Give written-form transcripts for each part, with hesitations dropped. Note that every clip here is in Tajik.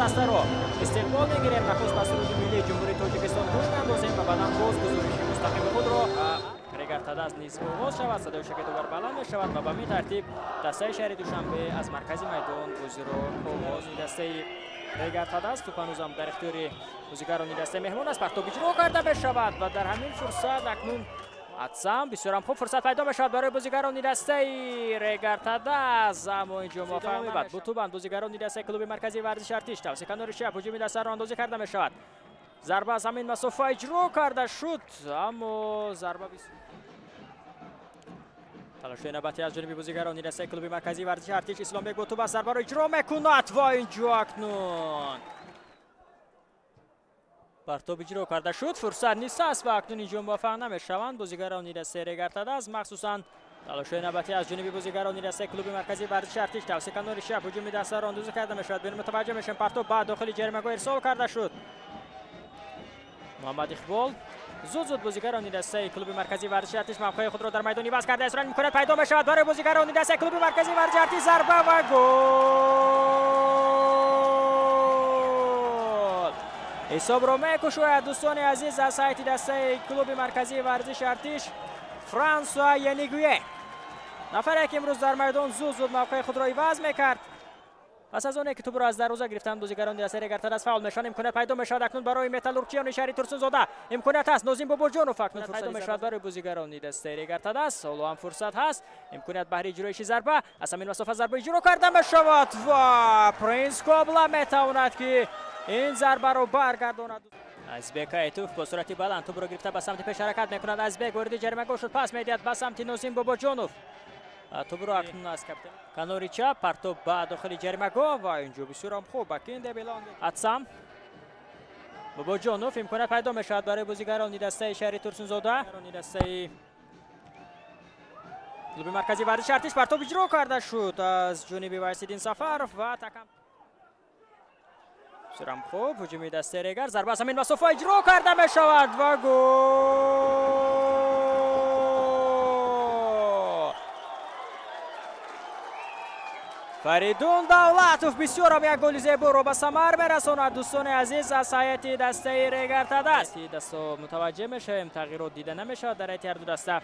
дастаро истиқбол мегирем. Нахуст ба суруди миллии Ҷумҳурии Тоҷикистон гӯш меандозем ва баъдан боз гузориши мустақими худро Регар-ТадАЗ низ оғоз шавад. Садои шакедовар баланд мешавад ва ба ҳамин тартиб дастаи шаҳри Душанбе аз маркази майдон бозиро оғоз. Дастаи Регар-ТадАЗ туп ҳанӯзам дар ихтиёри бозигарони дастаи меҳмон аст. Партоб иҷро карда мешавад ва дар ҳамин фурсат акнун Атсам бисёрам хуб фурсат пайдо мешавад барои бозигарони дастаи Регар-ТадАЗ, аммо инҷо муваффақ мебад. Бутубанд бозигарони дастаи клуби марказии варзиши Артиш. Тавси канори чап ҳуҷуми дастаро андозӣ карда мешавад. Зарба аз ҳамин масофа иҷро карда шуд, аммо зарба талоши навбатӣ аз ҷониби бозигарони дастаи клуби марказии варзиши Артиш. Исломбек Бутуба зарбаро иҷро мекунад ва инҷо акнун партоб иҷро карда шуд. Фурсат низ аст ва акнун инҷо муваффақ намешаванд бозигарони дастаи Регар-ТадАЗ. Махсусан талоши навбатӣ аз ҷониби бозигарони дастаи клуби марказии варзиши Артиш. Тавси канори чап ҳуҷуми дастаро андозӣ карда мешавад. Бин мутаваҷҷеҳ мешавем, партоб ба дохили ҷаримагоҳ ирсол карда шуд. Муҳаммад Иқбол зуд-зуд бозигарони дастаи клуби марказии варзиши Артиш мавқеи худро дар майдон иваз карда исрор имконият пайдо мешавад барои бозигарони дастаи клуби марказии варзиши Артиш. Зарба ва гол! Ҳисобро мекушояд дӯстони азиз аз ҳайати дастаи клуби марказии варзиши Артиш Франсуа Янигуе, нафаре ки имрӯз дар майдон зуд-зуд мавқеи худро иваз мекард. Пас аз оне ки тӯбро аз дарвоза гирифтанд бозигарони дастаи Регар-ТадАЗ фаул мешаванд. Имконият пайдо мешавад акнун барои металлургчиёни шаҳри Турсунзода. Имконият ҳаст, Нозим Бобоҷонов акнун фурсат мешавад барои бозигарони дастаи Регар-ТадАЗ. Ҳоло ҳам фурсат ҳаст, имконият баҳри иҷроиши зарба. Аз ҳамин масофа зарба иҷро карда мешавад ва Принс Кобла метавонад ки ин зарбаро баргардонад. Азбек Айтов бо суръати баланд тӯбро гирифта ба самти пеш ҳаракат мекунад. Азбек вориди ҷаримагоҳ шуд, пас медиҳад ба самти Нозим Бобоҷонов. Тӯбро акнун аз капитан канори чап партоб ба дохили ҷаримагоҳ ва инҷо бисёрам хуб Акинде Белон. Атсам Бобоҷонов, имконият пайдо мешавад барои бозигарони дастаи шаҳри Турсунзода. Дастаи клуби марказии варзиши Артиш партоб иҷро карда шуд аз ҷониби Вайсиддин Сафаров ва такам бисёрам хуб ҳуҷуми дастаи Регар. Зарба аз ҳамин масофа иҷро карда мешавад ва гол! Фаридун Давлатов бисёрам як голи зеборо ба самар мерасонад дӯстони азиз аз ҳайати дастаи Регар-ТадАЗ. Дасто мутаваҷҷеҳ мешавем, тағйирот дида намешавад дар ҳайати ҳарду даста.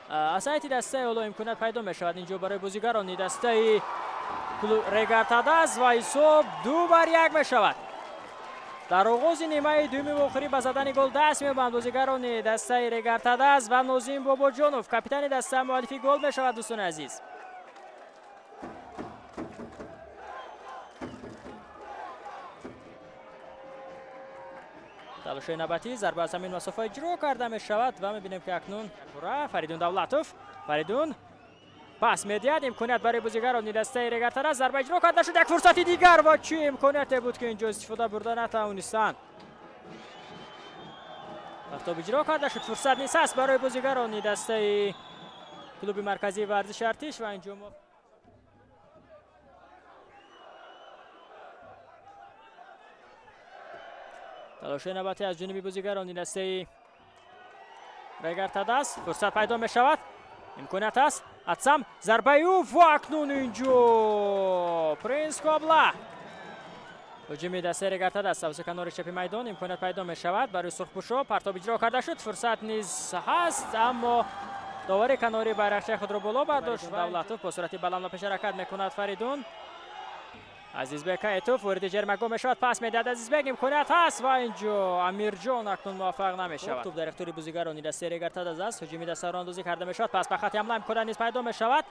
Аз ҳайати дастаи ҳоло имконият пайдо мешавад инҷо барои бозигарони дастаи Регар-ТадАЗ ва ҳисоб 2-1 мешавад. Дар оғози нимаи дуюми охирӣ ба задани гол даст меёбанд бозигарони дастаи Регар-ТадАЗ ва Нозим Бобоҷонов, капитани даста, муаллифи гол мешавад дӯстони азиз. Талоши навбатӣ, зарба аз ҳамин масофа иҷро карда мешавад ва мебинем ки акнун Фаридун Давлатов, Фаридун пас медиҳад, имконият барои бозигарони дастаи Регар-ТадАЗ. Зарба иҷро карда шуд, як фурсати дигар ва чӣ имконияте буд ки инҷо истифода бурда натавонистанд. Партоб иҷро карда шуд, фурсат низ ҳаст барои бозигарони дастаи клуби марказии варзиши Артиш ва инҷо талоши навбатӣ аз ҷониби бозигарони дастаи Регар-ТадАЗ. Фурсат пайдо мешавад, имконият аст. Атсам, зарбаи ӯ ва акнун инҷо Принс Кобла. Ҳуҷуми дастаи Регар-ТадАЗ сабзи канори чапи майдон, имконият пайдо мешавад барои сурхпӯшо. Партоб иҷро карда шуд, фурсат низ ҳаст, аммо довари канори байрақчаи худро боло бардошт. Давлатов бо суръати баланд ба пеш ҳаракат мекунад. Фаридун Азизбек Айтов вориди ҷаримагоҳ мешавад, пас медиҳад Азизбек, имконият ҳаст ва инҷо Амирҷон акнун муваффақ намешавад. Тӯб дар ихтиёри бозигарони дастаи Регар-ТадАЗ аст. Ҳуҷуми дастаро андозӣ карда мешавад, пас ба хати ҳамла имконият низ пайдо мешавад.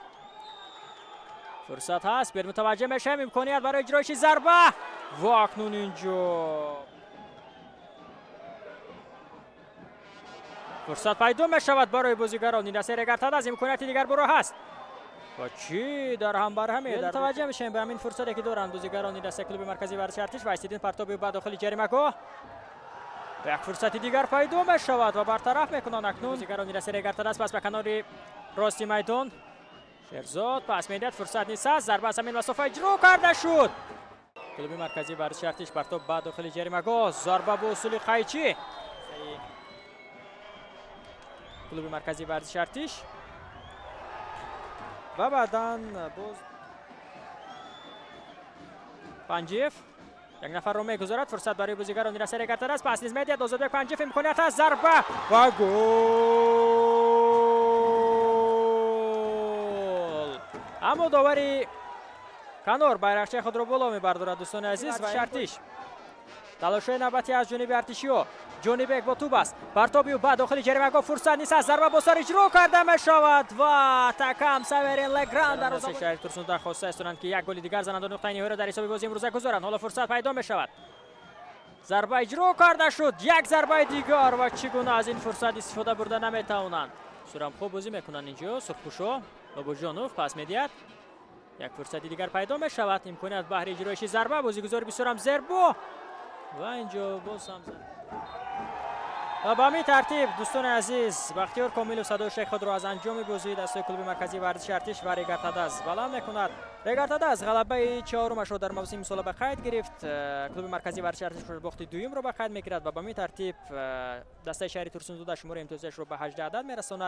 Фурсат ҳаст, бер мутаваҷҷеҳ мешавем, имконият барои иҷроиши зарба ва акнун инҷо фурсат пайдо мешавад барои бозигарони дастаи Регар-ТадАЗ. Имконияти дигар буро ҳаст ва чӣ дар ҳам бар ҳаме мутаваҷҷеҳ мешавем ба ҳамин фурсате ки доранд бозигарони дастаи клуби марказии варзиши Артиш. Вайсиддин партоби ба дохили ҷаримагоҳ, як фурсати дигар пайдо мешавад ва бартараф мекунанд акнун бозигарони дастаи Регар-ТадАЗ. Пас ба канори рости майдон Шерзод пас медиҳад, фурсат низ ҳаст, зарба аз ҳамин масофа иҷро карда шуд. Клуби марказии варзиши Артиш партоб ба дохили ҷаримагоҳ, зарба бо усули қайчӣ. Клуби марказии варзиши Артиш ва баъдан боз Панҷиев як нафарро мегузорад, фурсат барои бозигарони дастаи Регар-ТадАЗ аст, пас низ медиҳад Озодбек Панҷиев, имконият аст, зарба ва гол! Аммо довари канор байрақчаи худро боло мебардорад, дӯстони азиз, ва Артиш. Талошҳои навбатӣ аз ҷониби артишиҳо. Ҷонибек бо тӯб аст. Партоби ӯ ба дохили ҷаримагоҳ, фурсат низ аст. Зарба бо сар иҷро карда мешавад ва такам Саверин Легран дар шаҳри Турсунзода хоста истонанд, ки як голи дигар зананд ва нуқтаи ниҳоиро дар ҳисоби бозии имрӯза гузоранд. Ҳоло фурсат пайдо мешавад. Зарба иҷро карда шуд. Як зарбаи дигар ва чӣ гуна аз ин фурсат истифода бурда наметавонанд. Сурам хуб бозӣ мекунанд инҷо. Сурхпӯшо Бобоҷонов пас медиҳад. Як фурсати дигар пайдо мешавад. Имконият баҳри иҷроиши зарба. Бозигузори бисёрам зербо ва инҷо боз ҳам ва ба ҳамин тартиб, дӯстони азиз, Бахтиёр Комилов садои шайх худро аз анҷоми бозии дастаи клуби марказии варзиши Артиш ва Регар-ТадАЗ баланд мекунад. Регар-ТадАЗ ғалабаи чаҳорумашро дар мавсими имсола ба қайд гирифт. Клуби марказии варзиши Артиш бохти дуюмро ба қайд мегирад ва ба ҳамин тартиб дастаи шаҳри Турсунзода шумораи имтиёзиашро ба 18 адад мерасонад.